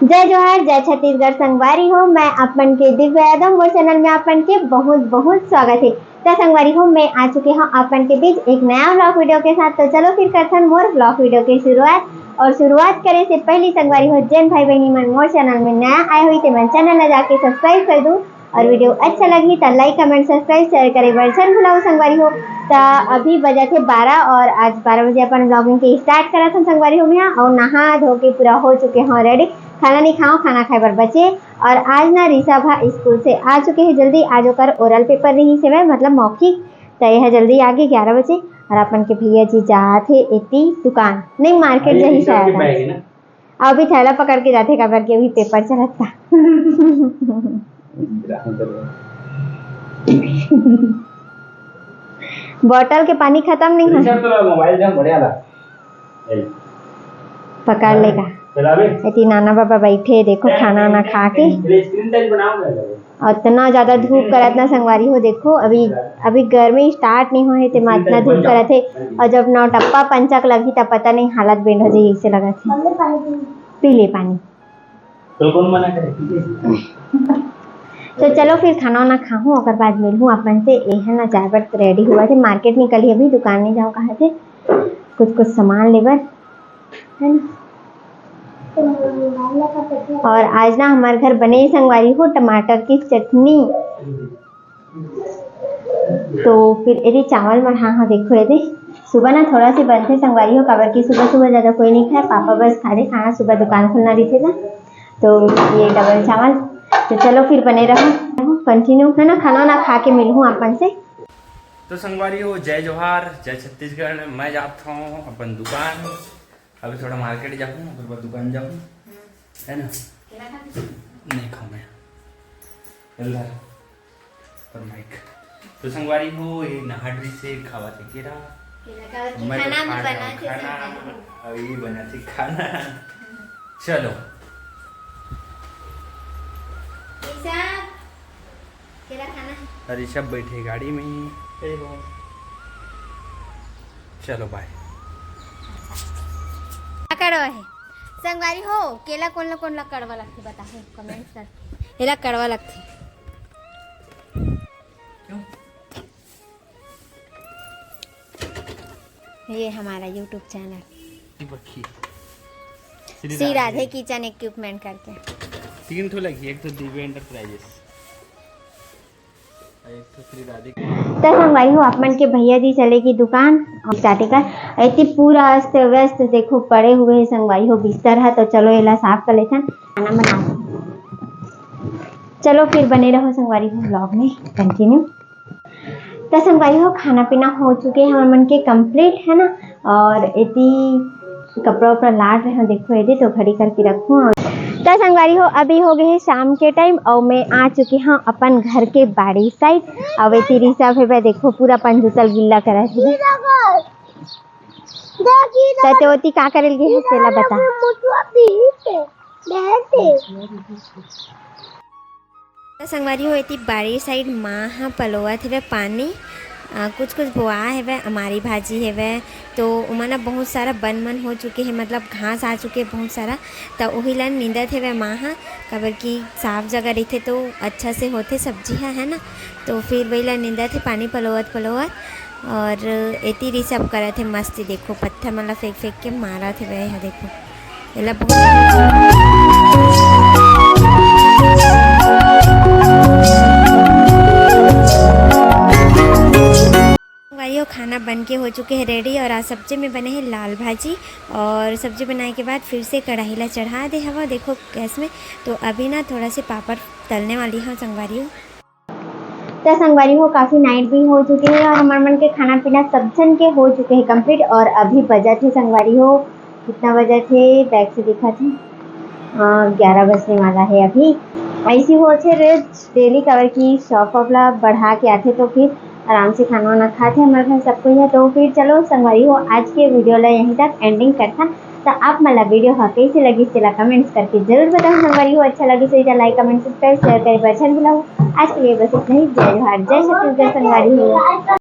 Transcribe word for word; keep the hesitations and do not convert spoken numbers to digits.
जय जोहार, जय छत्तीसगढ़ संगवारी हो, मैं अपन के दिव्या यादव, मोर चैनल में अपन के बहुत बहुत स्वागत है। तो संगवारी हो, मैं आ चुके हूँ अपन के बीच एक नया व्लॉग वीडियो के साथ। तो चलो फिर करथन मोर व्लॉग वीडियो के शुरुआत। और शुरुआत करे से पहले संगवारी हो, जेन भाई बहनी मन मोर चैनल में नया आए हुई, ते मन चैनल ला जाके सब्सक्राइब कर दू। और वीडियो अच्छा लगही त लाइक, कमेंट, सब्सक्राइब, शेयर करे बर झन भुलाओ संगवारी हो। त अभी बजत हे बारह और आज बारह बजे अपन व्लॉगिंग के स्टार्ट करत हन संगवारी हो। मैं और नहा धो के पूरा हो चुके हूँ रेडी। खाना नहीं खाओ, खाना खाए बर बचे। और आज ना ऋषभ हा स्कूल से आ चुके हैं जल्दी। आज ओकर ओरल पेपर रही से, मतलब मौखिक। त यह जल्दी आ गए ग्यारह बजे। और अपन के भैया जी जात हे एती दुकान, नहीं मार्केट जही शायद। अभी थैला पकड़ के जाथे, काबर के अभी पेपर चलत था। बॉटल के पानी खत्म नहीं हो। मोबाइल दे, बढ़िया ला। पकड़ लेगा। एती नाना बाबा बैठे, देखो खाना ना खा के। अतना ज्यादा धूप करत ना संगवारी हो। देखो अभी, अभी गर्मी स्टार्ट नहीं होए हे, तेमा अतना धूप करत हे। और जब नौटप्पा पंचक लगही, तब पता नहीं हालत बेंड हो जाही, ऐसे लगत हे। पी ले पानी। तो चलो फिर खाना वाना खाहूँ, ओकर बाद मिलहूँ अपन से। ये है ना, जाए बर रेडी हुआ थे, मार्केट निकली, अभी दुकान नहीं जाओ कहा थे, कुछ कुछ सामान लेबर, है ना। और आज ना हमारे घर बने संगवारी हो टमाटर की चटनी। तो फिर यदि चावल मन, हाँ, हाँ, देखो यदि सुबह ना थोड़ा सी बनथे संगवारी हो, काबर कि सुबह सुबह ज़्यादा कोई नहीं खाए, पापा बस खाथे खाना, सुबह दुकान खुलना रहिथे ना। तो ये डबल चावल। तो चलो फिर बने रहो, कंटिन्यू है ना, खाना ना खा के मिलूँ अपन से। तो संगवारी हो, जय जोहार, जय छत्तीसगढ़। मैं जात हूँ अपन दुकान, अभी थोड़ा मार्केट जाऊँ, ओकर बाद दुकान जाऊँ, है ना। केला खा के? नहीं खाऊँ मैं। इधर पर माइक। तो संगवारी हो, ये नहा ड्री से खावा थे केरा। केला खावा थे, मैं तो खाना भी खा बना के खाना, संगवारी हो। अभी बना थे खाना। चलो। ऋषभ, केला खाना है। और ऋषभ बैठे गाड़ी में। चलो बाय। पकड़ो है। संगवारी हो, केला कोन ला कोन ला कड़वा लगथे, बताओ कमेंट करके। एला कड़वा लगथे। क्यों? ये हमारा YouTube channel. Shri Radhe kitchen equipment करके। तीन ठो लगी, एक तो दिव्य एंटरप्राइजेस। तो संगवारी हो, आप मन के भैया जी चलेगी दुकान और जाते कर ऐसी पूरा अस्त व्यस्त देखो पड़े हुए हैं संगवारी हो बिस्तर है। तो चलो एला साफ कर लेथन, खाना बना। चलो फिर बने रहो संगवारी हो ब्लॉग में कंटिन्यू। तो संगवारी हो, खाना पीना हो चुके हैं हमर मन के कंप्लीट, है ना। और एती कपड़ा उपड़ा लाट रहे हो, देखो एदे तो घड़ी करके रखूँ। तो संगवारी हो, अभी हो गए हैं शाम के टाइम और मैं आ चुकी हूँ अपन घर के बाड़ी साइड। अब एती ऋषभ है, देखो पूरा पंजूतल गिल्ला करा है। तो ओती का करे लगे है, तेला बता। तो संगवारी हो, एती बाड़ी साइड माँ ह पलोवत हेवय पानी। अ, कुछ कुछ बोआ हेवय, अमारी भाजी हेवय, तो ओमा ना बहुत सारा बन मन हो चुके हे, मतलब घास आ चुके हे बहुत सारा, त ओही ला निंदत हेवय माँ ह, काबर कि साफ जगह रहिथे तो अच्छा से होथे सब्जी ह, है ना। तो फिर वही ला निंदत हे पानी पलोवत पलोवत। और एती री सब करत हे मस्ती, देखो पत्थर मन ला फेंक फेंक के मारत हेवय, एहा देखो। एला बहुत भाई हो, खाना बन के हो चुके हैं रेडी और आज सब्जी में बने हैं लाल भाजी। और सब्जी बनाए के बाद फिर से कढ़ाई ला चढ़ा दे हवा, देखो गैस में। तो अभी ना थोड़ा से पापड़ तलने वाली हूँ संगवारी हो। तो संगवारी हो, काफ़ी नाइट भी हो चुके हे और हमर मन के खाना पीना सब झन के हो चुके हे कंप्लीट। और अभी बजत हे संगवारी हो, कितना बजत हे, बैग से दिखत हे, अ, ग्यारह बजने वाला हे अभी। ऐसी होथे रोज डेली, काबर कि शॉप वॉप ला बढ़ा के आथे तो फिर आराम से खाना वाना खाथे हमर घर सब कोई ह। तो फिर चलो संगवारी हो, आज के वीडियो ला यहीं तक एंडिंग करथन। त आप मन ला वीडियो ह कइसे लगिस, तेला कमेंट्स करके जरूर बताओ। संगवारी हो, अच्छा लगिस होही त लाइक, कमेंट, सब्सक्राइब, शेयर करे बर झन भुलाओ। आज के लिए बस इतना ही। जय जोहार, जय छत्तीसगढ़ संगवारी हो।